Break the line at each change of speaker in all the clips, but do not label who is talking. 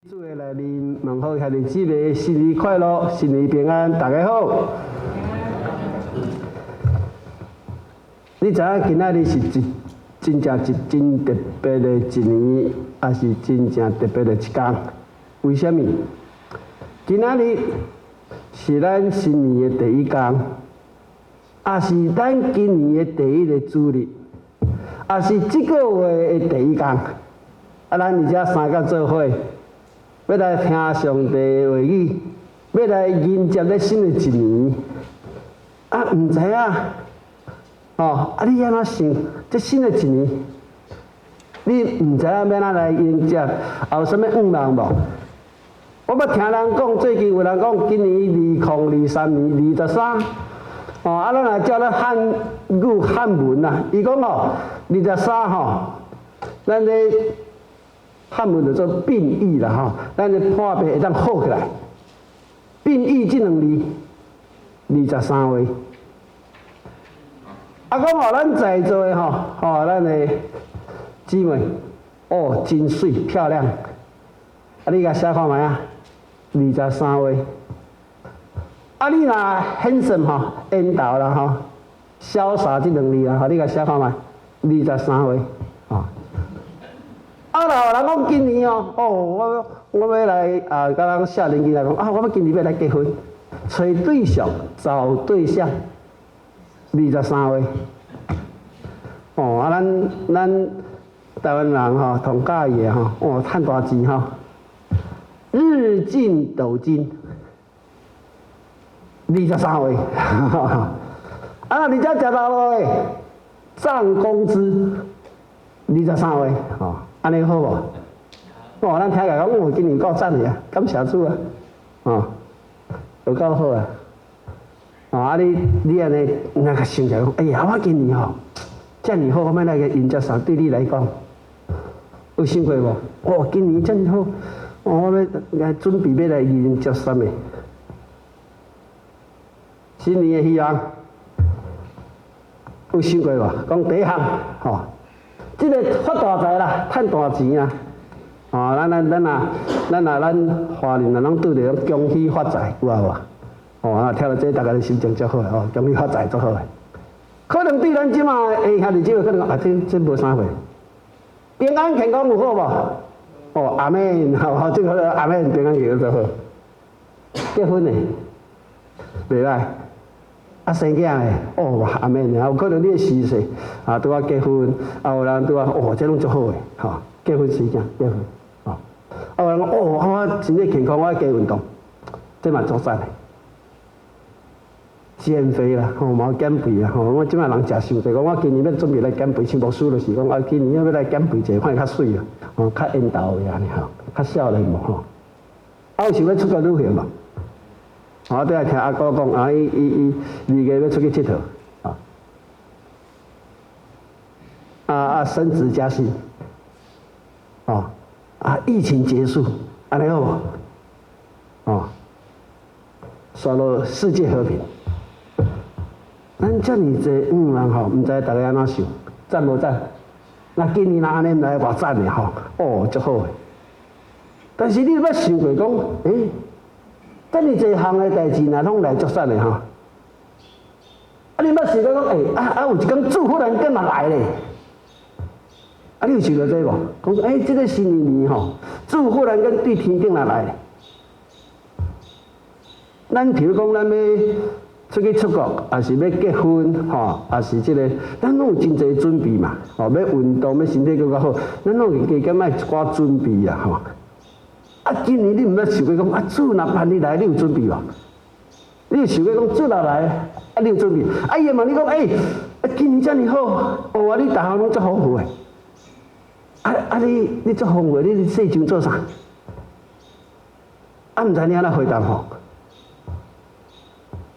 主的內面問候兄弟姊妹，新年快樂，新年平安，大家好。你知影今仔日是一真正一真特別的一年，抑是真正特別的一工？為啥物？今仔日是咱新年的第一工，也是咱今年的第一个主日，也是這個月的第一工。啊，咱佇遮三工做伙，欲來聽上帝的話語，欲來迎接咧新的一年。啊，毋知影，哦，啊，你按怎想？這新的一年，你毋知影欲按怎來迎接？啊，有啥物願望無？我捌聽人講，最近有人講，今年2023年23，哦，啊，咱若照咱漢語漢文啊，伊講哦，二十三吼，咱咧漢文就做變異啦吼，咱咧破病會當好起來。變異這兩字，23歲。啊，講吼，咱在座的吼，吼，咱的姊妹，哦，真媠漂亮。啊，你共寫看覓啊？23歲。啊，你若 handsome 吼，緣投啦吼，瀟灑這兩字啦吼，你共寫看覓？23歲，吼。啊，若有人講今年哦，哦，我欲來啊，佮咱少年囡仔講啊，我欲今年欲來結婚，揣對象，找對象，二十三歲。哦，啊，咱台灣人吼，上佮意的吼，哦，趁大錢吼，日進斗金，二十三歲。啊，若佇遮食頭路的，漲工資，二十三歲，吼。按呢好無？哦，咱聽起來講，哦，今年夠讚的啊，感謝主啊，哦，有夠好啊！哦，啊你你按呢，那個想起來講，哎呀，我今年吼，遮爾好，我欲來個迎接啥？對你來講，有想過無？哦，今年遮爾好，哦，我欲來準備欲來迎接啥物？新年的希望，有想過無？講第一項，吼。這個發大財啦，趁大錢啊！哦，咱若咱華人啊，攏拄著恭喜發財，有啊無？哦啊，聽著這逐家心情足好哦，恭喜發財足好的。可能對咱這馬的兄弟姊妹可能啊，這無啥貨。平安健康有好無？哦，阿們，好，這個阿們平安健康足好。結婚的，袂䆀。啊，生囝的，哦，阿們，啊，有可能你的時勢啊，拄仔結婚，啊，有人拄仔，哦，這攏足好的，吼，結婚生囝，結婚，吼，啊，有人講，哦，我身體健康，我愛加運動，這嘛足讚的。減肥啦，吼，嘛減肥啦，吼，我這擺人食傷濟，講我今年欲準備來減肥，像牧師就是講，啊，今年欲來減肥者，看會較媠啦，吼，較緣投的按呢吼，較少年無吼。啊，有想欲出國旅行無？我拄仔聽阿哥講，啊，伊伊伊二月欲出去𨑨迌，啊，啊啊，升職加薪，哦，啊，疫情結束，按呢好無？哦，煞落世界和平。咱遮爾濟願望吼，毋知大家按怎想，讚無讚？那今年若按呢來，偌讚的吼，哦，足好的。但是你有捌想過講，欸，遮爾濟項的代誌，若攏來足讚的吼，啊，你捌想過講，欸，啊啊，有一工主忽然間嘛來咧，啊，你有想過這無？講，欸，這個新年年吼，主忽然間對天頂來來。咱譬如講，咱欲出去出國，抑是欲結婚，吼，抑是這個，咱攏有真濟準備嘛，吼，欲運動，欲身體閣較好，咱攏有加減愛一寡準備啊，吼。啊，今年你毋捌想過講，啊，主若盼你來，你有準備無？你有想過講主若來，啊，你有準備？啊，伊會問你講，欸，啊，今年遮爾好，哦，啊，你逐項攏足豐富的，啊啊，你你足豐富的，你世上做啥？啊，毋知你按怎回答吼？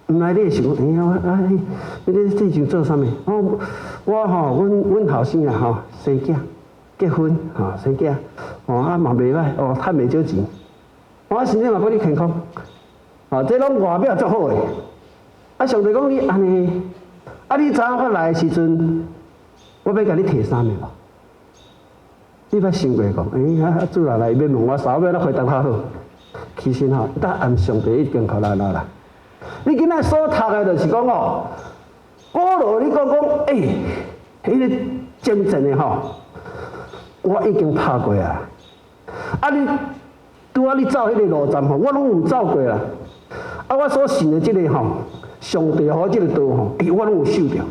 毋來你會想講，欸呀，我啊你，你咧世上做啥物？我我吼，阮阮後生啊吼，生囝，結婚吼，生囝，哦啊嘛袂䆀，哦趁袂少錢，我身體嘛閣咧健康，哦這攏外表足好的。啊上帝講你按呢，啊你知影我來的時陣，我欲共你提啥物無？你捌想過講，欸，啊主若來欲問我啥，欲按怎回答較好？其實吼，答案上帝已經予咱啦。你今仔所讀的，就是講哦，保羅你講講，欸，彼個征戰的吼，我已經拍過啊。啊你拄仔你走彼個路站吼，我攏有走過啦。啊，我所信的這個吼，上帝予我這個道吼，欸，我攏有守著。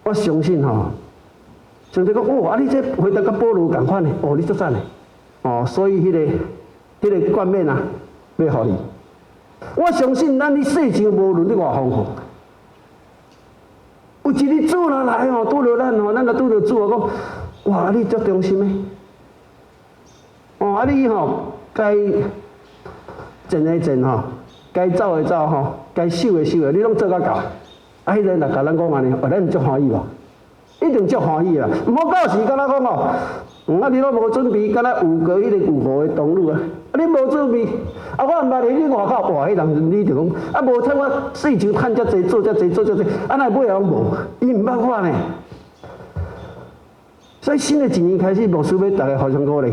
我相信吼，上帝講，哦，啊你這回答佮保羅仝款的，哦，你足讚的，哦，所以彼個冠冕啊，欲予你。我相信咱佇世上無論你偌豐富，有一日主若來吼，拄著咱吼，咱若拄著主啊講，哇，你足忠心的，哦，啊你吼，該戰的戰吼，該走的走吼，該守的守的，你攏做甲到。啊，彼个若共咱講按呢，哦，咱足歡喜無？一定足歡喜啦！毋好到時敢若講哦，啊，你攏無準備，敢若有過彼個有雨的冬日啊！啊，你無準備，啊，我毋捌佇你外口，哇，彼人你就講，啊，無彩我世上趁遮濟，做遮濟，做遮濟，啊，哪會尾仔攏無？伊毋捌我呢。所以新的一年開始，牧師欲逐家互相鼓勵。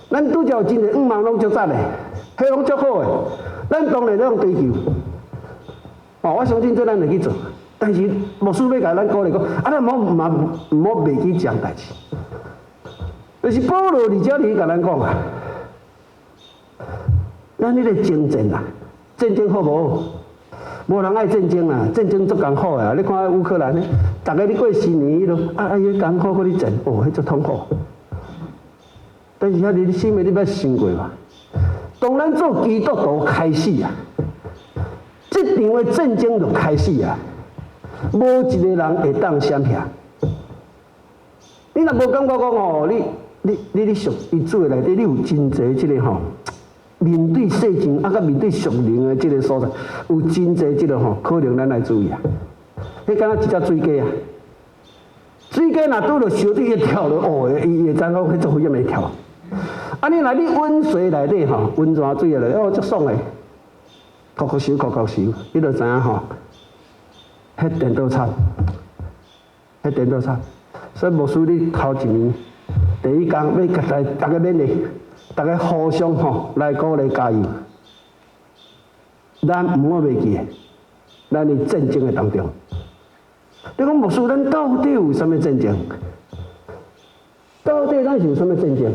咱拄才有真濟願望攏足讚的，彼攏足好的，咱當然攏追求。哦，我相信這咱會去做，但是牧師欲共咱鼓勵講，啊，咱毋好嘛毋好袂記這項代誌。就是保羅佇遮裡共咱講啊，咱彼個征戰啊，戰爭好無好？無人愛戰爭啊，戰爭足艱苦的啊！你看烏克蘭呢，逐家咧過新年彼落，啊啊，伊艱苦閣咧戰，哦，彼足痛苦。但是遐你心裡你捌想過無？當咱做基督徒開始啊，這場的戰爭就開始啊！無一個人會當閃避。你若無感覺講哦，你屬於主的內底，你有真濟這個吼，面對世上啊，佮面對屬靈的這個所在，有真濟這個吼，可能咱愛注意啊。彼敢若一隻水雞啊，水雞若拄著燒水，伊跳落，哦，伊會知影講彼足危險會跳。啊，你若你溫水內底吼，溫泉水內底，哦，足爽的。硞硞泅，硞硞泅，你就知影吼，彼顛倒慘，彼顛倒慘。所以牧師你頭一年第一工欲共逐家勉勵，逐家互相吼來鼓勵加油。咱毋好袂記，咱佇戰爭的當中。你講牧師，咱到底有啥物戰爭？到底咱是有啥物戰爭？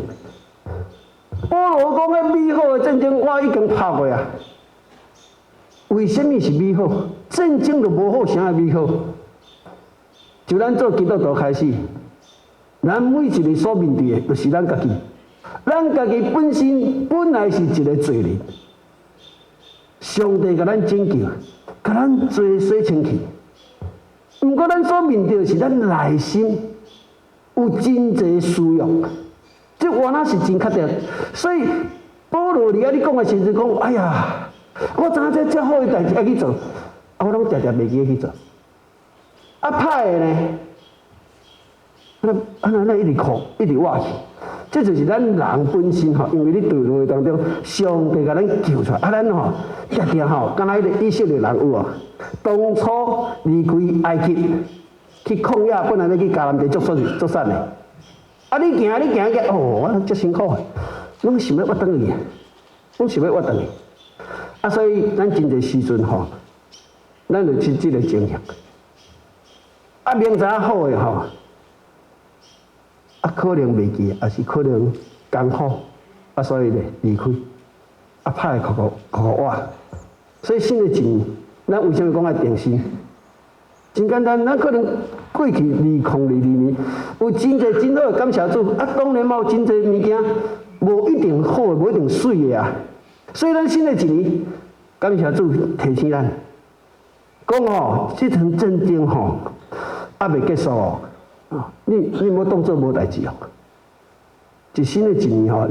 保羅講彼美好的戰爭，我已經拍過啊。為啥物是美好？戰爭就無好，啥會美好？就咱做基督徒開始，咱每一个所面對的，就是咱家己。咱家己本身本來是一個罪人，上帝共咱拯救，共咱罪洗清氣。毋過咱所面對的是咱內心有真濟私欲，這原來是真確定。所以保羅佇遐咧講的時陣講：哎呀，我知影這遮好的代誌愛去做，啊，我攏定定袂記得去做。啊，歹的呢？啊，啊，那一直哭，一直活去，這就是咱人本身吼，因為你墜落當中，上帝共咱救出來，啊，咱吼定定吼，敢若彼個以色列人有無？當初離開埃及去曠野，本來欲去迦南地足順足散的，啊，你行你行行，哦，我足辛苦的，攏想欲活轉去，攏想欲活轉去。啊，所以咱真濟時陣吼，咱就是這個情形。啊，明知影好的吼，啊，可能袂記，抑是可能艱苦，啊，所以咧離開，啊，歹的硞硞硞硞活。所以新的一年，咱為啥物講愛定心？真簡單，咱可能過去2022年有真濟真好的感謝主，啊，當然嘛有真濟物件，無一定好的，無一定媠的啊。所以咱新的一年，感謝主提醒咱，講吼，這場戰爭吼，猶未結束哦。你毋好當做無代誌哦。一新的一年吼，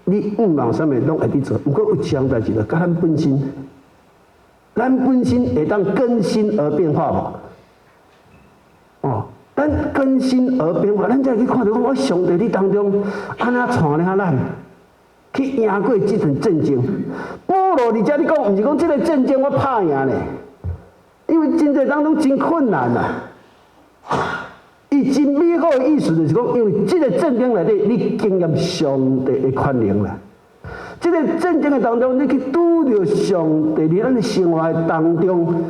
你願望啥物攏會去做，毋過有一項代誌就佮咱本身，咱本身會當更新而變化無？哦，咱更新而變化，咱才會去看著講，我上帝佇當中按怎帶領咱去贏過這場戰爭。保羅佇遮咧講，毋是講這個戰爭我拍贏咧，因為真濟當中真困難啊。伊伊真美好的意思就是講，因為這个戰爭內底，你經驗上帝的權能啦。這个戰爭的當中，你去拄著上帝佇咱的生活的當中，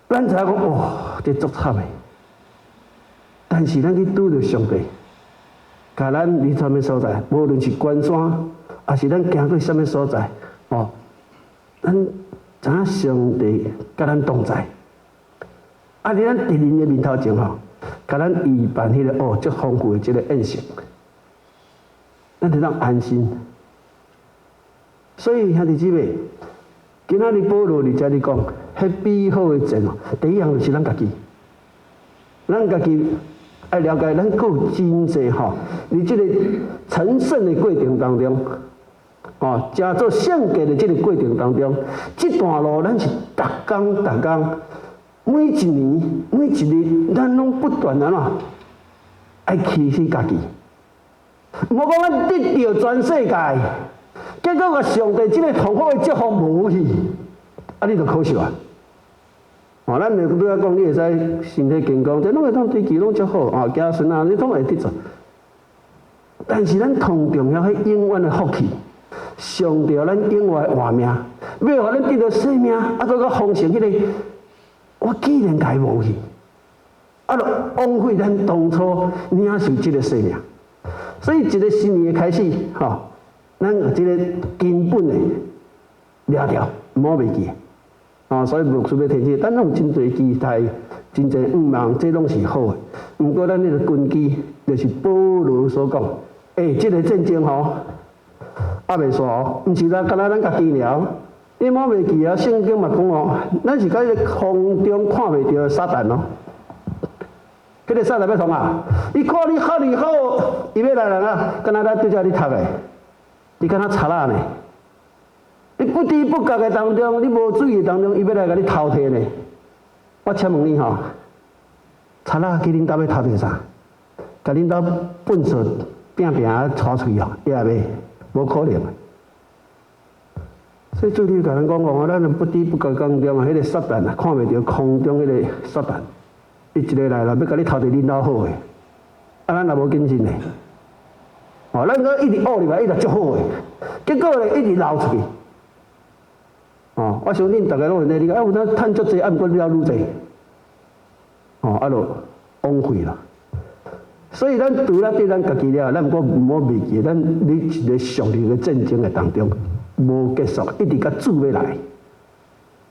咱知影講哦，這足慘的。但是咱去拄著上帝，共咱佇啥物所在，無論是關山，抑是咱行過啥物所在，哦，咱知影上帝佮咱同在。啊！佇咱敵人的面頭前吼，共咱預辦彼个哦，足豐富的這个宴席，咱就當安心。所以兄弟姊妹，今仔日保羅佇遮咧講，彼美好的戰哦，第一項就是咱家己，咱家己愛了解，咱閣有真濟吼，佇這个成聖的過程當中，哦，成做聖潔的這个過程當中，這段路咱是逐工逐工。每一年、每一日，咱攏不斷按怎愛提醒家己。毋好講咱得著全世界，結果共上帝這个痛苦的祝福無去，啊，你就可惜啊！哦，咱會拄仔講，你會使身體健康，這攏會當追求攏足好，啊，子孫啊，你攏會得著。但是咱同重要，彼永遠的福氣，上帝予咱永遠的活命，欲予咱得著生命，啊，閣閣豐盛彼个。我既然共伊無去，啊，就枉費咱當初領受這个生命。所以一个新年的開始，吼，咱有這个根本的掠著，毋好袂記。啊，所以牧師欲提醒，咱攏有真濟期待，真濟願望，這攏是好的。毋過咱彼个根基，就是保羅所講，欸，這个戰爭吼，猶未煞哦，毋是咱干焦咱家己爾。你莫袂記啊！聖經嘛講哦，咱是共彼个空中看袂著的撒旦哦。彼个撒旦欲創啊？伊看你較哩好，伊欲來人啊，敢若咱拄才咧讀的，伊敢若賊仔呢？你不知不覺的當中，你無注意的當中，伊欲來共你偷提呢。我請問你吼，賊仔去恁兜欲偷提啥？共恁兜糞掃拚拚啊，拖出去哦，伊也袂，無可能。所以主你共咱講講啊，咱不知不覺當中啊，彼个撒旦啊，看袂著空中彼个撒旦，伊一个來啦，欲共你偷提恁兜好的，啊，咱也無謹慎呢。哦，咱閣一直學入來，一直足好的，結果咧一直流出去。哦，我相信逐家攏會你講啊，有當趁足濟，啊，毋過了愈濟，哦，啊，就枉費啦。所以咱除了對咱家己了，咱毋過毋好袂記，咱佇一个屬靈的戰爭的當中。無結束，一直共主欲來。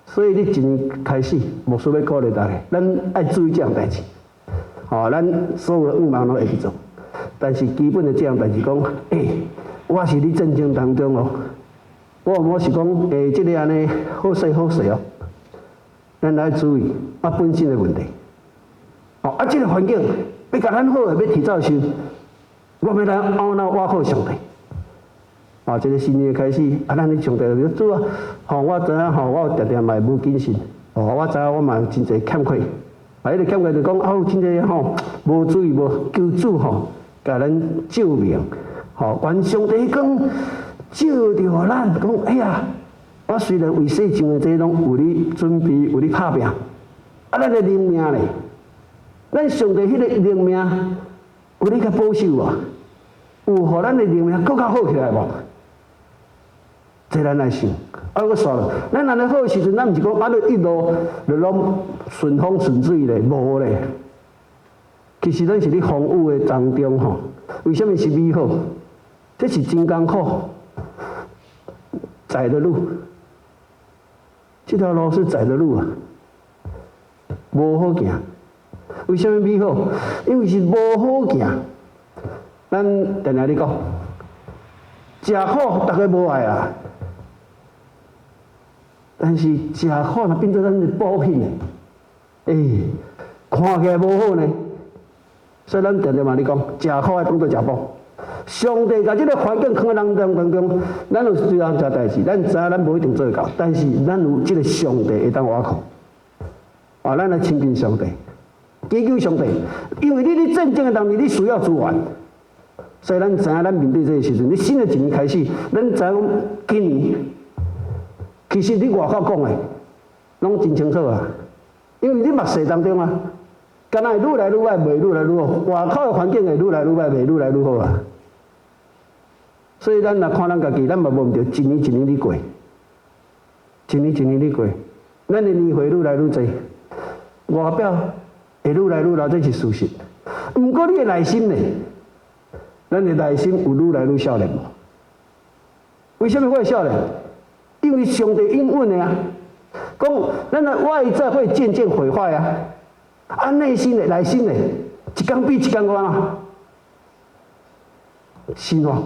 所以你一年開始，牧師欲鼓勵大家，咱愛注意這項代誌。吼，咱所有的願望攏會去做，但是基本的這項代誌講，欸，我是佇戰爭當中哦。我毋是講，欸，這个按呢好勢好勢哦。咱來注意啊，本身的問題。哦，啊，這个環境欲共咱好的欲提走的時陣，我欲來按怎倚靠上帝。啊，這个新年的開始，啊，咱咧上帝就主啊，吼，我知影吼，我定定嘛會無謹慎，哦，我知影我嘛有真濟欠缺，啊，彼个欠缺就講啊，有真濟吼無注意無求主吼，共咱照明，吼，願上帝光照著咱，講哎呀，我雖然為世上的這攏有咧準備，有咧拍拚，啊，咱的靈命咧，咱上帝彼个靈命有咧共保守無？有予咱的靈命閣較好起來無？這咱來想，啊，閣煞落，咱按呢好的時陣，咱毋是講啊，你一路就攏順風順水咧，無咧。其實咱是佇風雨的當中吼，為啥物是美好？這是真艱苦，窄的路，這條路是窄的路啊，無好行。為啥物美好？因為是無好行。咱定定咧講，食苦逐家無愛啊。但是食苦若變做咱的補品呢？欸，看起來無好呢。所以咱定定嘛咧講，食苦愛當做食補。上帝共這个環境囥佇咱當中，咱有雖然誠代誌，咱知影咱無一定做會到，但是咱有這个上帝會當倚靠。啊，咱來親近上帝，祈求上帝，因為你佇戰爭的當中，你需要資源。所以咱知影，咱面對這个時陣，你新的一年開始，咱知影講今年。其實你外口講的，攏真清楚啊，因為你目視當中啊，敢若會愈來愈歹，袂愈來愈好。外口的環境會愈來愈歹，袂愈來愈好啊。所以咱若看咱家己，咱嘛無毋對，一年一年咧過，一年一年咧過，咱的年歲愈來愈濟，外表會愈來愈老，這是事實。毋過你的內心呢？咱的內心有愈來愈少年無？為啥物我會少年？因為上帝應允的啊，講咱的外在會漸漸毀壞啊，啊內心的內心的，一工比一工怎啊？新化。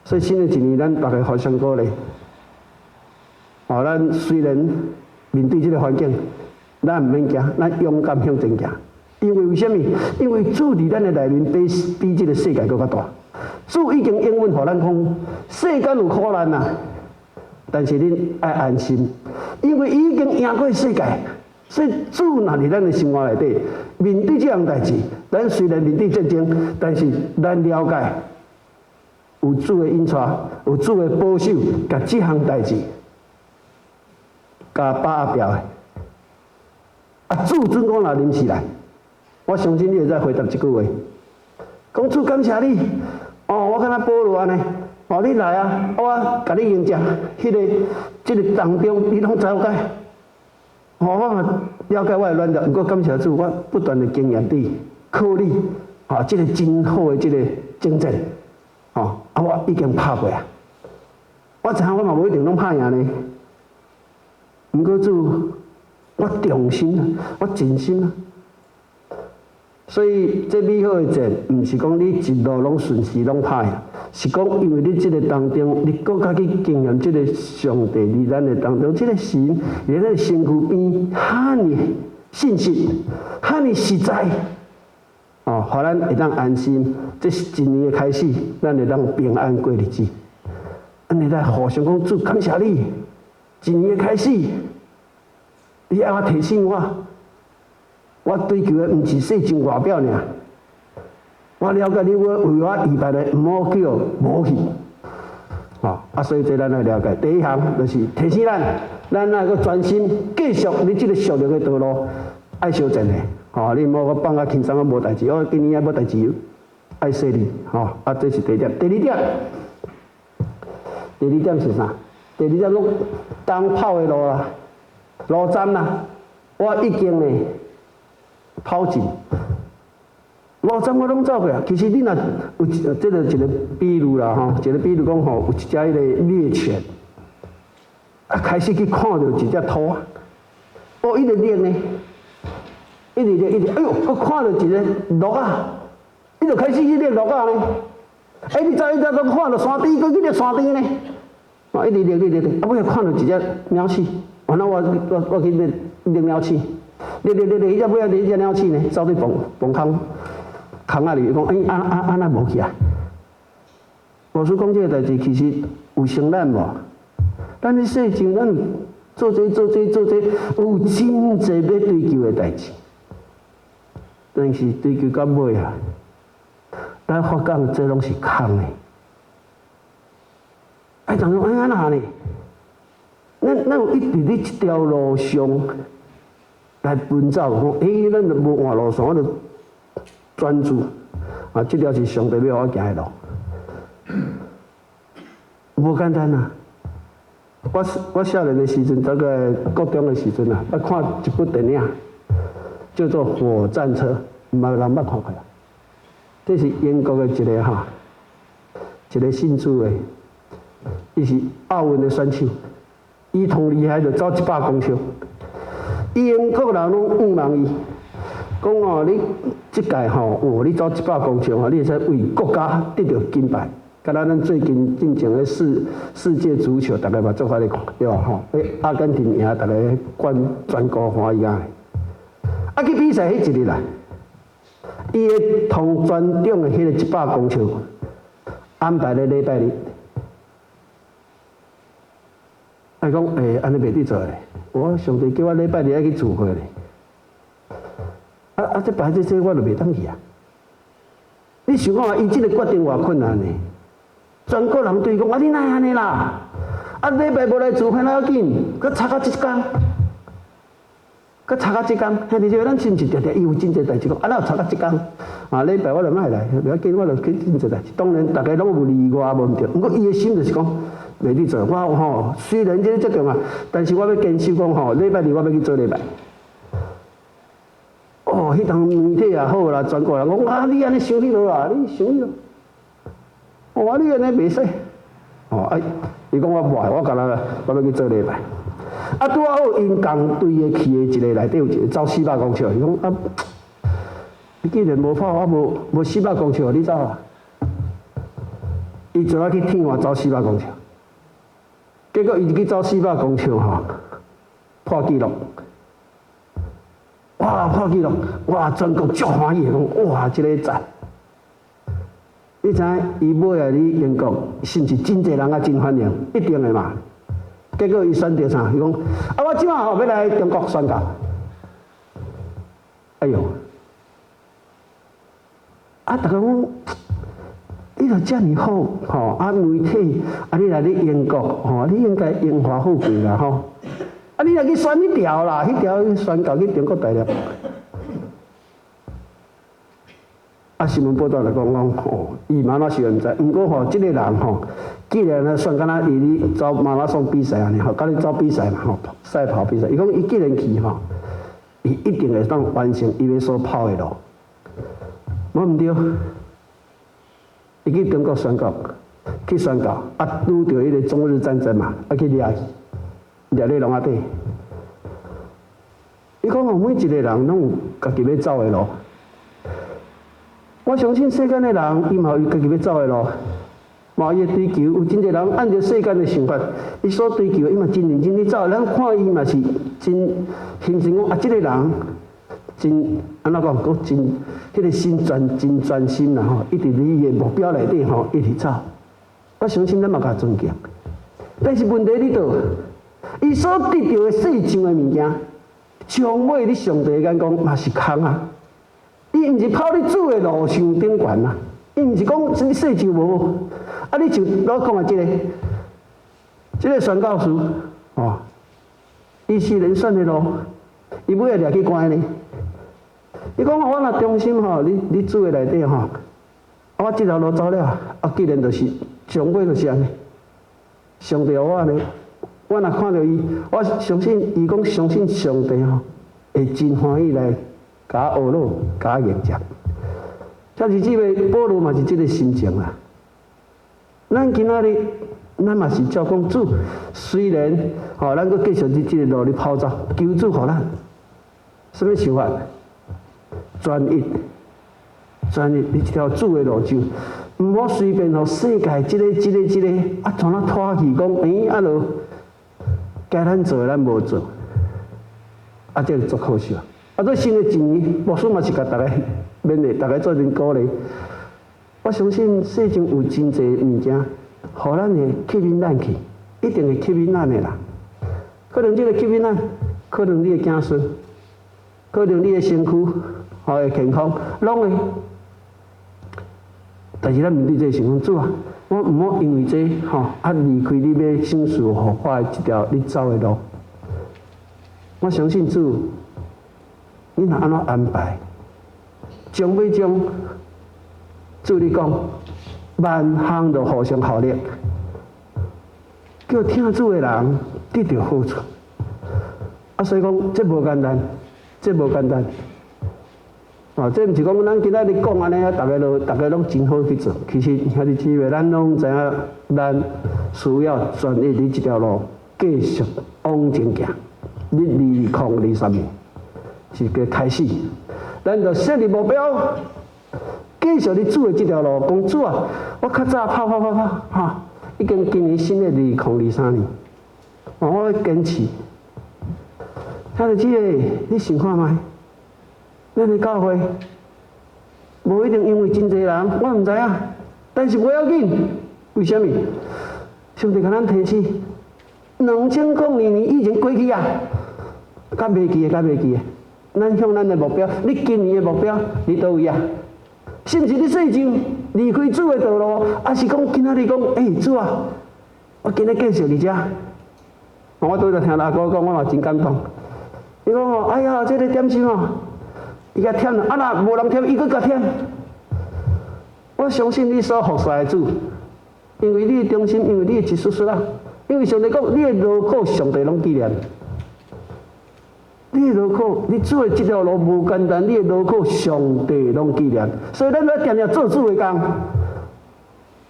所以新的一年，咱逐家互相鼓勵。哦，咱雖然面對這個環境，咱毋免驚，咱勇敢向前行。因為為啥物？因為主佇咱的內面比比這個世界閣較大。主已經應允予咱講，世間有苦難啊，但是恁愛安心，因為伊已經贏過世界。所以主若佇咱的生活內底，面對這項代誌，咱雖然面對戰爭，但是咱了解有主的引帶，有主的保守，共這項代誌共把握牢的。啊，主準講若臨時來，我相信你會使回答這句話。講主感謝你，哦，我敢若保羅按呢，哦，你來啊，我共你迎接，彼個這個當中，你攏了解。哦，我嘛了解我的軟弱，毋過感謝主，我不斷的經驗你，靠你，哦，這個真好的這個征戰，哦，啊，我已經拍過啊。我知影我嘛無一定攏拍贏呢。毋過主，我忠心啊，我盡心啊。所以這美好的戰，毋是講你一路攏順時攏拍贏，是講因為你這個當中，你閣較去經驗這個上帝佇咱的當中，這個神佇咱的身軀邊，遐爾信實，遐爾實在，哦，予咱會當安心。這是一年的開始，咱會當平安過日子。咱會當互相講主感謝你，一年的開始，你愛我提醒我。我追求的毋是世上外表爾，我了解你，我為我預備的，毋好叫無去。哦，啊，所以這咱愛了解。第一項就是提醒咱，咱愛閣專心繼續你這個屬靈的道路，愛相戰的。哦，你毋好閣放較輕鬆，啊無代誌，哦，今年也無代誌，愛細膩。吼，啊，這是第一點。第二點，第二點是啥？第二點講當跑的路啦，路站啦，我已經呢。跑進，路站我攏走過啊。其實你若有一這個一個比喻啦吼，一個比喻講吼，有一隻彼個獵犬，啊開始去看著一隻兔仔，哦，一直獵呢，一直獵，一直，哎喲，閣看著一個鹿仔，伊就開始去獵鹿仔呢。哎，你走一走，閣看著山豬，閣去獵山豬呢。哦，一直獵，一直獵，啊，尾仔看著一隻鳥鼠，原來我我我去獵獵鳥鼠。獵獵獵獵，彼隻尾仔彼隻鳥鼠呢，走去墓墓空空仔裡，伊講欸，按按按怎無去啊？牧師講這個代誌，其實有成咱無？咱佇世上，咱做這做這做這，有真濟欲追求的代誌，但是追求到尾啊，咱發覺這攏是空的。哎，怎講哎按怎呢？咱咱有一直佇這條路上來奔走，講欸，咱就無換路線，我就專注。啊，這條是上帝欲我行的路，無簡單啊！我我少年的時陣，大概國中的時陣啊，捌看一部電影，叫做《火戰車》，毋捌人捌看過啊。這是英國的一個哈，一個信主的，伊是奧運的選手，伊同厲害就走100公尺。英國人攏向望伊，講哦，你這屆吼，哦，你走一百公尺吼，你會使為國家得著金牌。敢若咱最近進前的世世界足球，逐家嘛足快咧看，對吧？吼，欸，阿根廷贏，逐家冠全國歡喜啊！啊，去比賽彼一日啦，伊的同全長的彼個一百公尺安排咧禮拜日。伊講，欸，按呢袂得做咧。我上帝叫我禮拜日愛去聚會咧。啊啊！這擺這這我就袂當去啊！你想看伊這個決定偌困難呢？全國人對伊講，啊，你哪會按呢啦？啊，禮拜無來聚會哪要緊？閣插到這一工。閣插到這工，兄弟姊妹，咱是毋是定定伊有真濟代誌講，啊，哪有插到這工？啊，禮拜我就莫來，袂要緊，我就去真濟代誌。當然，逐家攏有例外無毋對，毋過伊的心就是講，袂去做。我吼雖然這個足重要，但是我欲堅守講吼，禮拜二我欲去做禮拜。哦，彼當媒體也好啦，全國人講啊，你按呢傷彼落啦，你傷彼落。哦，你按呢袂使。哦，啊，伊講我無愛，我干焦我欲去做禮拜。啊，拄仔好，𪜶仝隊的去的一个內底有一个走四百公尺，伊講啊，你既然無跑，我無無四百公尺，你走啊？伊就愛去天華走四百公尺，結果伊去走四百公尺吼，破紀錄，哇，破紀錄，哇，全國足歡喜的，講哇，這个讚。你知影伊尾仔佇英國，是毋是真濟人啊真歡迎？一定的嘛。結果伊選擇啥？伊講啊，我這馬吼欲來中國宣教。哎喲，啊，逐家講，你著遮爾好吼，啊媒體，啊你來咧英國吼，你應該榮華富貴啦吼。啊你來去選彼條啦，彼條宣教去中國大陸。啊，新聞報道來講講吼，伊嘛哪是毋知，毋過吼，這个人吼，既然來算敢若伊咧走馬拉松比賽按呢吼，佮咧走比賽嘛吼，賽跑比賽，伊講伊既然去吼，伊一定會當完成伊欲所跑的路。無毋對，伊去中國宣教，去宣教，啊，拄著彼个中日戰爭嘛，啊去掠去，掠咧籠仔底。伊講吼，每一个人攏有家己欲走的路。我相信世間的人，伊嘛有家己欲走的路，嘛有伊的追求。有真濟人按著世間的想法，伊所追求，伊嘛真認真去走。咱看伊嘛是真形成講啊，這个人真按怎講？閣真彼个心專真專心啦吼，一直佇伊的目標內底吼，一直走。我相信咱嘛共尊敬，但是問題佇佗，伊所得著的世上的物件，終尾佇上帝的眼光嘛是空啊！伊毋是跑佇主的路上頂懸啊！伊毋是講你世上無好，啊！你像我講的這個宣教師，哦，伊是連選的路，伊尾仔掠去關呢。伊講我若忠心吼，佇主的內底吼，我這條路走了，啊，既然就是終尾就是按呢，上帝予我按呢，我若看著伊，我相信伊講相信上帝吼，會真歡喜來。共我呵咾，共我迎接。兄弟姊妹，保羅嘛是這个心情啦。咱今仔日，咱嘛是照講主，雖然吼，咱閣繼續佇這个路咧跑走，求主予咱，啥物想法？專一，專一，佇這條主的路上，毋好隨便予世界這个、這个、這个，啊，創怎拖去講？欸，啊，著該咱做的咱無做，啊，這個足可惜。啊！這新的一年，牧師嘛是共逐家勉勵，逐家做陣鼓勵。我相信世上有真濟物件，予咱會吸引咱去，一定會吸引咱的啦。可能這个吸引咱，可能你的子孫，可能你的身軀，予會健康，攏會。但是咱面對這个想講，主啊，我毋好因為這吼，啊離開你欲賞賜予我的這條你走的路。我相信主。你若按怎安排，終尾終，主你講，萬項都互相效力，叫疼主的人得著好處。啊，所以講這無簡單，這無簡單。哦，這毋是講咱今仔日講按呢，逐家都逐家攏真好去做。其實兄弟姊妹，咱攏知影，咱需要專一佇這條路繼續往前行。你2023年是個開始，咱就設立目標，繼續佇主的這條路。講主啊，我較早跑跑跑跑，哈，已經今年新的2023年，哦，我欲堅持。兄弟姊妹，你想看覓？咱的教會無一定因為真濟人，我毋知影，但是無要緊，為啥物？上帝共咱提醒，2002年已經過去啊，較袂記的，較袂記的。咱向咱的目標，你今年的目標佇佗位啊？是毋是你世上離開主的道路，抑是講今仔日講，欸，主啊，我今日繼續佇遮。我拄才聽阿哥講，我嘛真感動。伊講哦，哎呀，這个點心哦，伊共添啦，啊若無人添，伊閣共添。我相信你所服侍的主，因為你的忠心，因為你的一絲絲啦，因為上帝講，你的勞苦，上帝攏紀念。你的勞苦，你做的這條路無簡單，你的勞苦，上帝攏紀念。所以咱愛定定做主的工。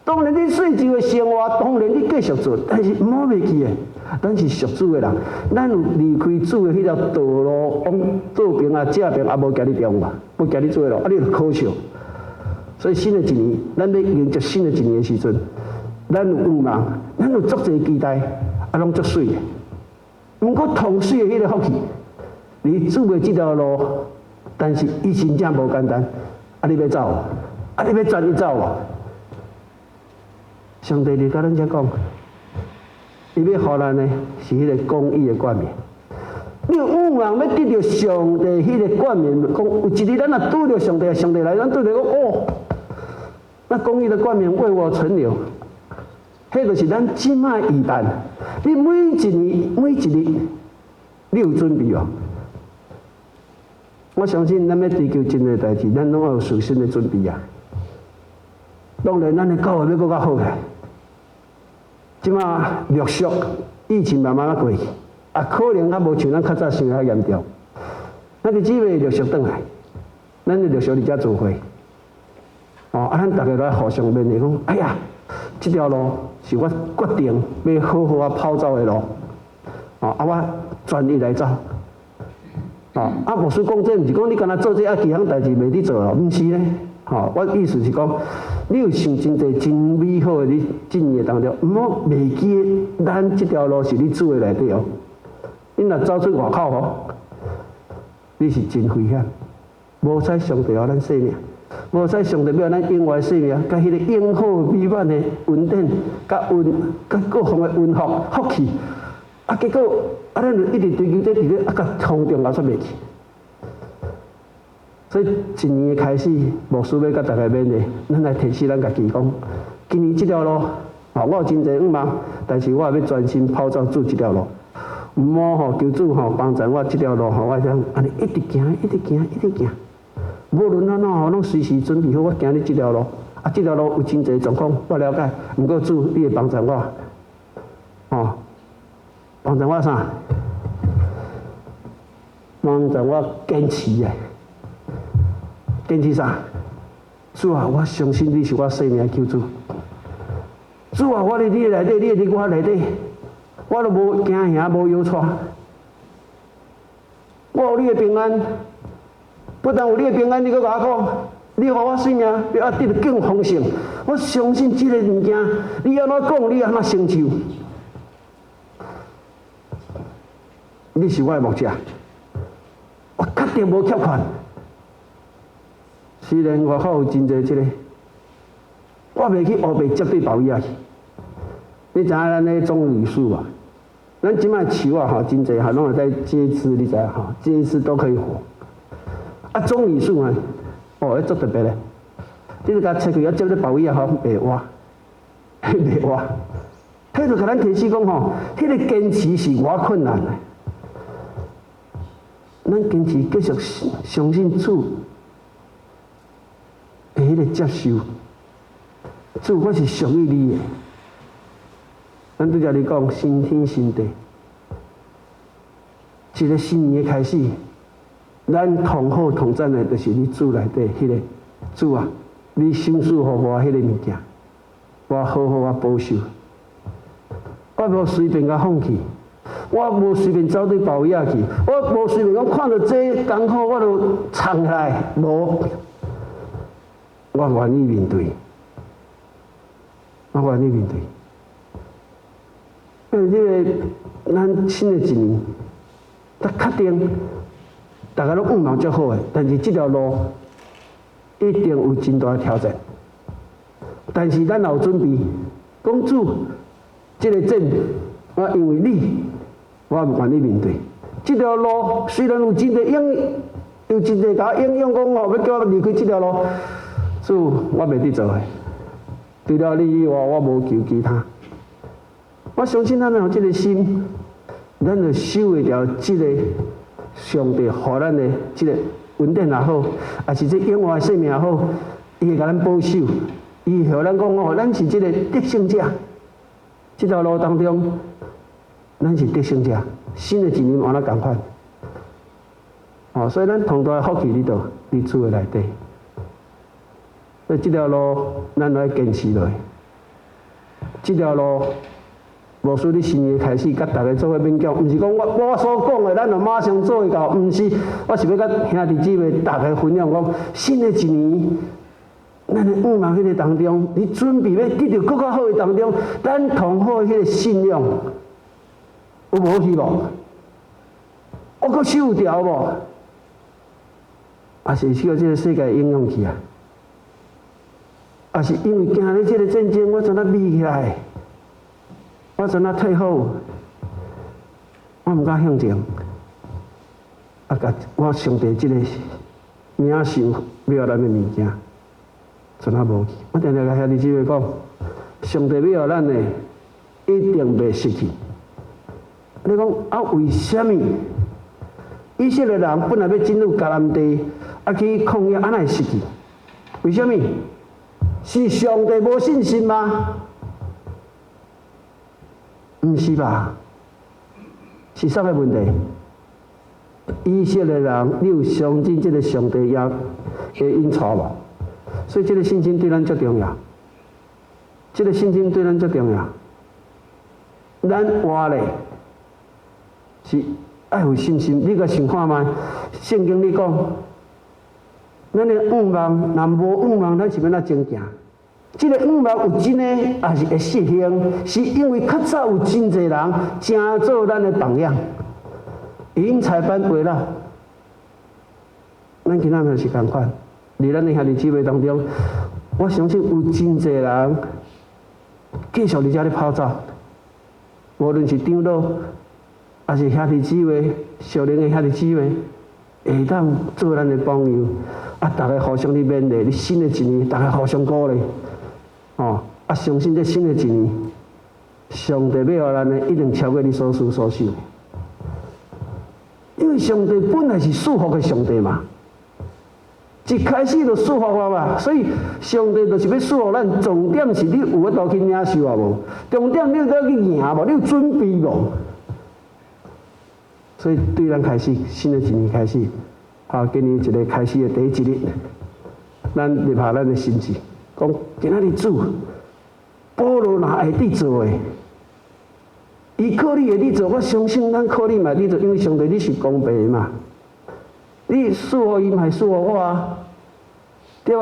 當然，你細就的生活，當然你繼續做，但是毋好袂記的，咱是屬主的人，咱有離開主的彼條道路，往倒爿啊、正爿啊，無行你中嘛，無行你主的路，啊，你就可笑。所以新的一年，咱欲迎接新的一年的時陣，咱有願望，咱有足濟期待，啊，攏足媠的。毋過同媠的彼个福氣，你主的這條路，但是伊真正無簡單，啊，你欲走無？啊，你欲專一走無？上帝佇共咱遮講，伊欲予咱的是彼个公義的冠冕。你有願望欲得著上帝彼个冠冕，講有一日咱若拄著上帝，上帝來，咱拄著講哦，那公義的冠冕為我存留，彼就是咱這擺預辦。你每一年每一日，你有準備無？我相信咱欲追求真濟代誌，咱攏愛有事先的準備啊。當然，咱的教會欲閣較好咧。這馬陸續疫情慢慢仔過去，啊，可能較無像咱較早想的遐嚴重。咱的姊妹陸續轉來，咱就陸續佇遮聚會。哦，啊，咱逐个來互相勉勵，講，哎呀，這條路是我決定欲好好仔跑走的路。哦，啊，我專一來走。哦，啊，牧師講這毋是講你干焦做這啊，其他代誌袂得做咯，毋是咧。吼，我意思是講，你有想真濟真美好的你這年當中，毋好袂記咱這條路是你主的內底哦。你若走出外口吼，你是真危險。無彩上帝予咱性命，無彩上帝欲予咱永遠性命，共彼个永好美滿的恩典，佮恩，佮各方的恩福福氣，啊，結果啊，咱就一直追求這，佇咧啊，共衝動也出袂去。所以一年的開始，牧師欲共大家勉勵，咱來提醒咱家己講，今年這條路，吼，我有真濟願望，但是我也欲專心跑走主這條路。毋好吼，求主吼幫助我這條路吼，我會當按呢一直行，一直行，一直行。無論按怎吼，攏隨時準備好，我行咧這條路。啊，這條路有真濟狀況，我了解。毋過主，你會幫助我，吼，幫助我啥？幫助我堅持啊！堅持啥？主啊，我相信你是我生命的救主。主啊，我佇你內底，你會佇我內底，我都無驚嚇，無搖掣。我有你的平安，不但有你的平安，你閣共我講，你予我生命欲得更豐盛。我相信這个物件，你按怎講，你按怎成就。你是我的牧者，我確定無缺乏。雖然外口有真濟這个，我袂去烏白接對別位仔去。你知影咱咧棕櫚樹無？咱這擺樹啊，吼，真濟吼，攏會使截枝，你知影吼？截枝都可以活。啊，棕櫚樹啊，哦，彼足特別咧。你著共切開，啊，接咧別位仔吼，袂活，袂活。彼就共咱提醒講吼，彼个堅持是偌困難的。咱堅持繼續相信主。的彼个接受，主，我是屬於你的。咱拄才咧講新天新地，一个新年的開始，咱同好同讚的，就是你主內底彼个主啊，你賞賜予我彼个物件，我好好仔保守，我無隨便共放棄，我無隨便走對別位仔去，我無隨便講看著這艱苦我就藏起來，無。我願意面對，我願意面對。因為這个咱新的一年，咱確定大家攏願望足好的，但是這條路一定有真大的挑戰。但是咱也有準備，講主，這个戰，我因為你，我願意面對。這條路雖然有真濟影，有真濟共我影響，講吼欲叫我離開這條路。主，我袂得做的。除了你以外，我無求其他。我相信咱有這个心，咱就守會牢這个上帝予咱的這个恩典也好，抑是這永活的生命也好，伊會共咱保守，伊會予咱講哦，咱是這个得勝者。這條路當中，咱是得勝者。新的一年嘛若仝款，哦，所以咱同大的福氣佇佗，佇主的內底。所以這條路，咱愛堅持落去。這條路，無輸你新年開始，佮逐家做伙勉強，毋是講我所講的，咱就馬上做會到，毋是，我是欲佮兄弟姊妹逐家分享講，新的一年，咱的願望彼个當中，你準備欲得著閣較好的當中，咱同好彼个信仰有無去無？我閣守牢無？抑是受這个世界影響去啊？抑是因為驚咧這个戰爭，我怎啊避起來？我怎啊退後？我毋敢向前。啊，共我上帝這个領受欲予咱的物件，怎啊無去？我定定共兄弟姊妹講，上帝欲予咱的，一定袂失去。你講啊？為啥物？以色列人本來欲進入迦南地，啊去曠野，啊哪會失去？為啥物？是上帝無信心嗎？毋是吧？是啥个問題？以色列人，你有相信這个上帝也會引帶無？所以這个信心對咱足重要。這个信心對咱足重要。咱活咧是愛有信心，你閣想看覓？聖經裡講，咱的願望，若無願望，咱是欲按怎前行？這个願望有真的，抑是會實現？是因為較早有真濟人成做咱的榜樣，𪜶才般圍繞。咱今仔日是仝款，佇咱的兄弟姊妹當中，我相信有真濟人繼續佇遮咧跑走，無論是長老，抑是兄弟姊妹、屬靈的兄弟姊妹，會當做咱的榜樣，啊，逐家互相咧勉勵，你新的一年，逐家互相鼓勵，哦，啊，相信這新的一年，上帝欲予咱的，一定超過你所思所想。因為上帝本來是賜福的上帝嘛，一開始就賜福我嘛，所以上帝就是欲賜福咱。重點是你有法度去領受啊無？重點你有去贏無？你有準備無？所以對咱開始新的一年開始，好，今年一个開始的第一日，咱立下咱的心志，講今仔日主，保羅若會佇做的，伊靠你會佇做，我相信咱靠你嘛會佇做，因為上帝你是公平的嘛，你賜予伊嘛是賜予我啊，對無？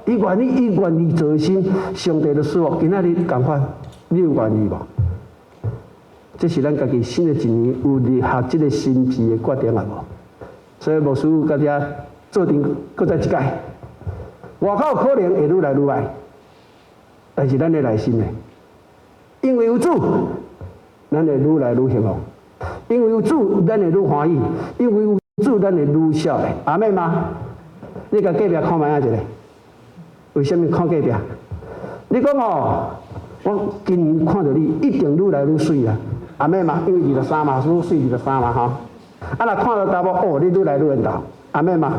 伊願意，伊願意做的心，上帝就賜福。今仔日仝款，你有願意無？這是咱家己新的一年有立下這个心志的決定啊無？所以牧師佮遮做陣，閣再一擺，外口可能會愈來愈歹，但是咱的內心呢？因為有主，咱會愈來愈興旺；因為有主，咱會愈歡喜；因為有主，咱會愈少年。阿們嗎？你共隔壁看覓仔一下？為啥物看隔壁？你講哦，我今年看著你一定愈來愈媠啦。阿們嗎？因為23嘛，愈媠二十三嘛吼。啊，若看著查某，哦，你愈來愈緣投。阿們嗎？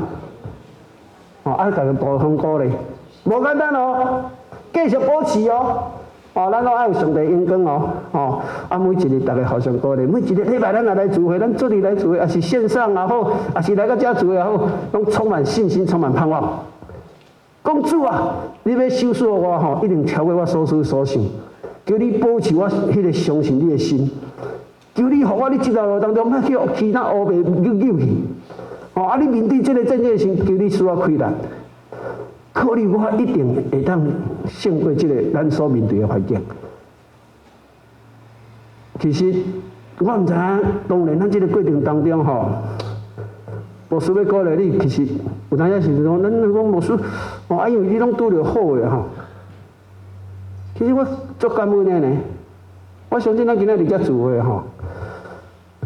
哦，啊，共互相鼓勵，無簡單哦，繼續保持哦。哦，咱攏愛有上帝榮光哦，哦，啊，每一日逐家互相鼓勵，每一个禮拜咱也來聚會，咱做陣來聚會，抑是線上也好，抑是來到遮聚會也好，攏充滿信心，充滿盼望。講主啊，你欲賞賜予我吼，一定超過我所思所想。求你保持我彼个相信你的心，求你予我佇這條路當中，莫去予其他烏白扭扭去。哦，啊，你面對這个戰爭時，求你賜我氣力，靠你我一定會當勝過這個咱所面對的環境。其實我毋知影，當然咱這个過程當中吼，牧師欲鼓勵你，其實有當時時陣講，咱講牧師，哦，啊，因為你攏拄著好的吼。其實我足感恩的呢，我相信咱今仔日遮聚會吼，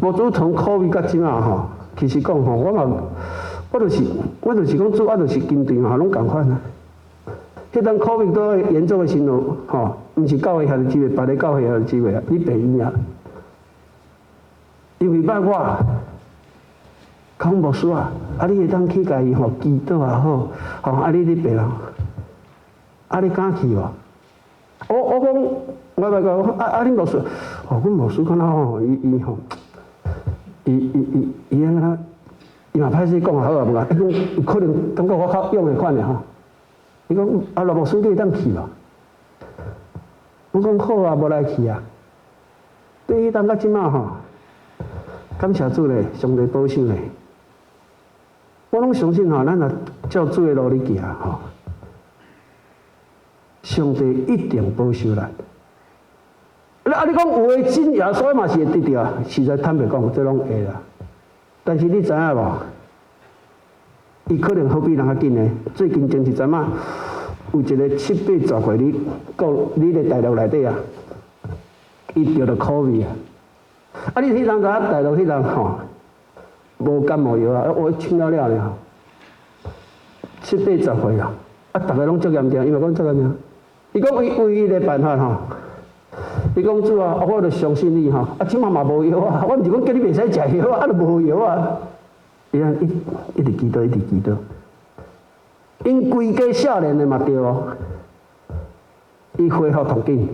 無主從 COVID 到這馬吼，其實講吼，我嘛，我就是講主，我就是跟隨嘛，攏仝款啊。彼當 COVID 閣嚴重的時陣吼，毋是教會兄弟姊妹，別个教會兄弟姊妹啊，你病院啊，因為捌我，講牧師啊，啊你會當去共伊吼祈禱也好，吼啊你你別人，啊你敢去無？我講，我咪講，啊啊恁牧師，哦，阮牧師敢若吼，伊伊吼，伊伊伊伊按怎？伊嘛歹勢講好啊，無啊？伊講伊可能感覺我較勇的款的吼。伊講啊，羅牧師你會當去無？我講好啊，無來去啊。對彼當到這馬吼，感謝主咧，上帝保守咧。我攏相信吼，咱若照主的路咧行吼，上帝一定保守咱。啊，你講有的信耶穌嘛是會得著啊？實在坦白講，這攏會啦。但是你知影無？伊可能好比人較緊的。最近前一陣仔，有一個七八十歲你國你咧大陸內底啊，伊著著 COVID 啊。啊，你彼人知影大陸彼人吼，無感冒藥啊，我穿了了呢吼，七八十歲啊，啊，逐个攏足嚴重，伊嘛講足嚴重。伊講伊唯一的辦法吼，伊講主啊，我就相信你吼，啊，這馬嘛無藥啊，我毋是講叫你袂使食藥啊，啊，就無藥啊。伊按一一直祈禱，一直祈禱。𪜶規家少年的嘛著哦，伊恢復同緊。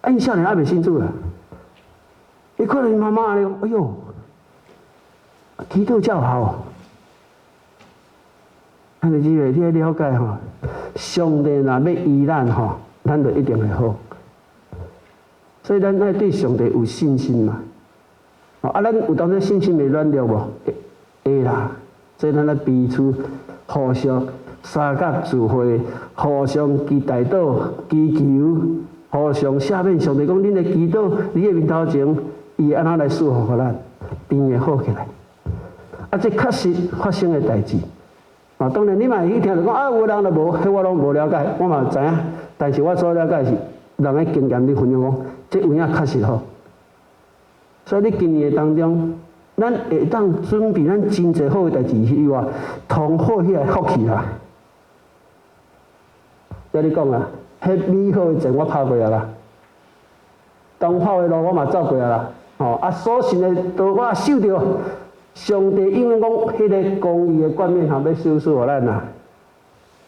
啊，𪜶少年猶未信主啊，伊看著伊媽媽按呢講，哎喲，祈禱才有效。兄弟姊妹，你愛了解吼，上帝若欲醫咱吼，咱就一定會好。所以咱愛對上帝有信心嘛。啊，咱有當陣信心會軟弱無？會啦。所以咱愛彼此互相相佮聚會，互相祈代禱、祈求，互相赦免。上帝講，恁的祈禱，你的面頭前，伊會按怎來賜福予咱，病會好起來。啊，這確實發生的代誌。啊，當然你嘛會去聽著講啊，有人就無，彼我攏無了解，我嘛知影。但是我所了解是人的經驗，你分享講，這有影確實好。所以你今年的當中，咱會當準備咱真濟好的代誌以外，通好彼個福氣啦。這你講啊，彼美好的戰我拍過啊啦，東跑的路我嘛走過啊啦。吼啊，所信的道我也受著。上帝永遠講，彼個公義的冠冕吼，欲賞賜予咱啦。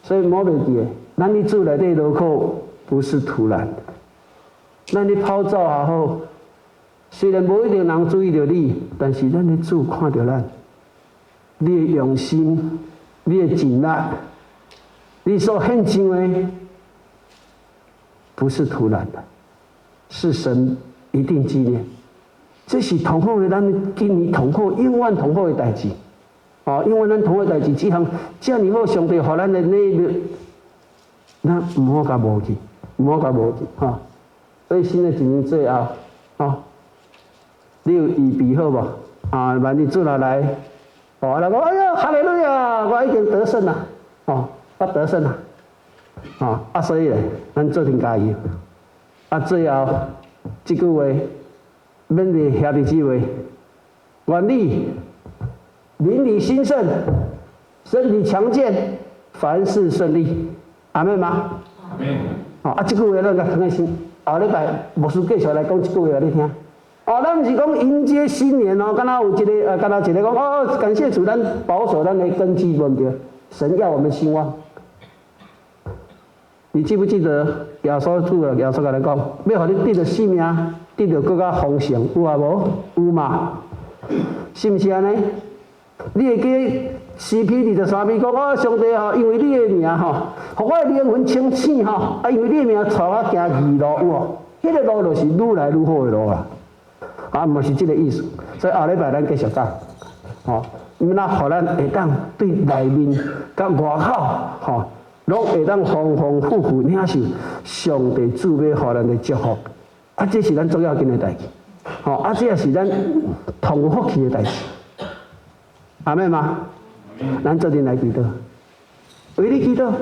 所以莫袂記的，咱佇主內底勞苦不是徒然。咱咧跑走也好，雖然無一定人注意著你，但是咱的主看著咱，你的用心，你的盡力，你所獻上的，不是徒然的，是神一定紀念。這是同好的，咱今年同好，永遠同好的代誌。哦，永遠咱同好的代誌，這項遮爾好，上帝予咱的禮物，咱毋好共無去，毋好共無去，吼。所以新的一年最後，吼，你有預備好無？啊，萬一主若來，哦，來講，哎呀，哈利路亞，我已經得勝啦，哦，我得勝啦，哦，啊，所以咧，咱做陣加油。啊，最後這句話，勉勵兄弟姊妹，願你靈裡興盛，身體強健，凡事順利。阿們嗎？
阿們。
哦，啊，這句話咱共囥佇心。後禮拜牧師繼續來講這句話予你聽。哦，咱毋是講迎接新年哦，敢若有一个，敢若一个講哦，感謝主，咱保守咱的根基，無毋對？神要我們興旺。你記不記得耶穌主啊？耶穌共咱講，欲予你得著性命，得著閣較豐盛，有啊無？有嘛？是毋是按呢？你會記詩篇23篇講哦，上帝吼，因為你的名吼，予我的靈魂清醒吼，啊，因為你的名帶我行義路，有無？彼個路就是愈來愈好的路啦。啊，毋是這個意思。所以後禮拜咱繼續講，吼，那予咱會當對內面佮外口，吼，攏會當豐豐富富領受上帝主欲予咱的祝福。啊，這是咱足要緊的代誌，吼，啊，這也是咱同有福氣的代誌。阿們嗎？咱做陣來祈禱，為你祈禱，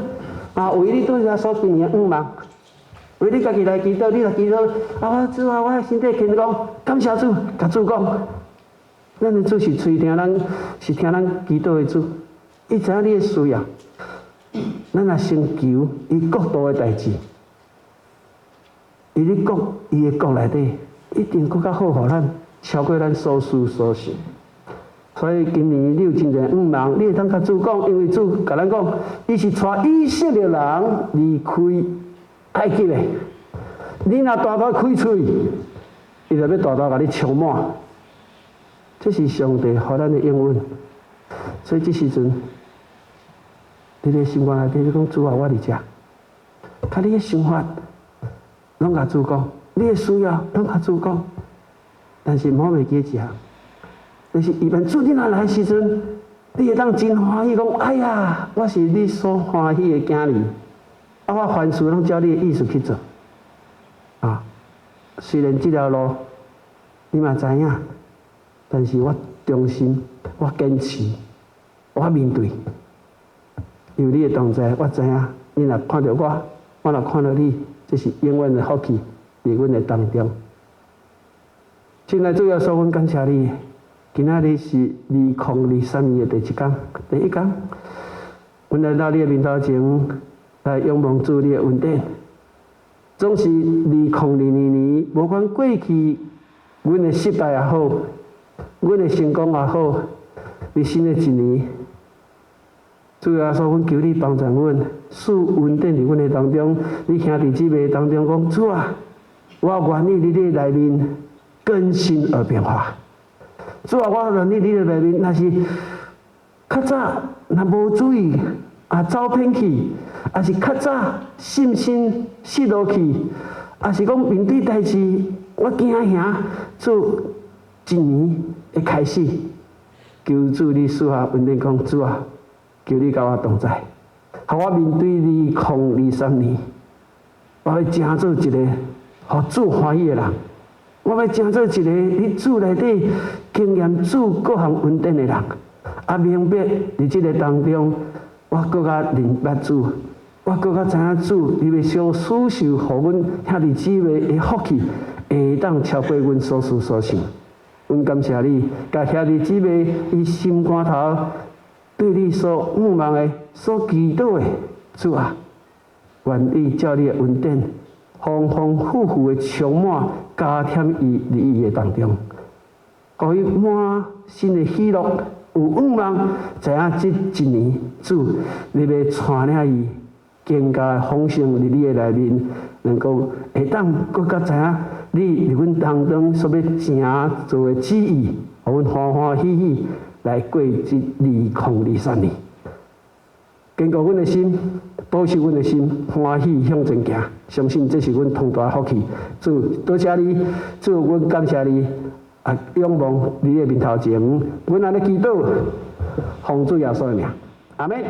啊，為你對遮所經營的願望，為你家己來祈禱，你來祈禱，啊，主啊，我的身體健康，感謝主，共主講，咱的主是垂聽咱，是聽咱祈禱的主，伊知影你的需要，咱若先求伊國度的代誌，伊咧國伊的國內底，一定閣較好予咱，超過咱所思所想。所以今年你有真濟願望，你會當共主講，因為主共咱講，伊是帶以色列人離開埃及的。你若大大開喙，伊就欲大大共你充滿。這是上帝予咱的應允。所以這時陣，你咧心肝內底，你講主啊，我佇遮，共你的想法攏共主講，你的需要攏共主講。但是毋好袂記一項，就是伊問主你若來時陣，你會當真歡喜講，哎呀，我是你所歡喜的囝兒，啊，我凡事攏照你的意思去做。啊，雖然這條路你嘛知影，但是我忠心，我堅持，我面對。有你的同在，我知影，你若看著我，我若看著你，這是永遠的福氣，佇阮的當中。親愛主耶穌，阮感謝你，今仔日是2023年的第一工，第一工，阮來到你的面頭前，來仰望主你的恩典。總是2022年，無管過去，阮的失敗也好，阮的成功也好，佇新的一年，主耶穌，阮求你幫助阮，賜恩典佇阮的當中。你兄弟姊妹當中講，主啊，我願意佇你內面更新而變化。主啊，我願意佇你內面，若是較早若無注意啊，走偏去，抑是較早信心失落去，抑是講面對代誌我驚嚇，主一年的開始，求主你賜下恩典，講主啊，求你佮我同在，予我面對2023年，我欲成做一個予主歡喜的人，我欲成做一個佇主內底經驗主各項恩典的人，啊，明白佇這个當中，我閣較認捌主，我閣較知影主，伊欲所施受予阮兄弟姊妹的福氣，會當超過阮所思所想。阮感謝你，共兄弟姊妹伊心肝頭對你所向望的、所祈禱的，主啊，願意照你的恩典，豐豐富富的充滿，加添伊佇伊的當中，予伊滿心的喜樂，有向望，知影這一年主你欲帶領伊更加豐盛佇你的內面，能夠會當閣較知影你佇阮當中所欲成就的旨意，予阮歡歡喜喜來過這2023年。堅固阮的心，保守阮的心，歡喜向前行。相信這是阮上大的福氣。主，多謝你，主，阮感謝你，啊，仰望你的面頭前，阮按呢祈禱，奉主耶穌的名，阿們。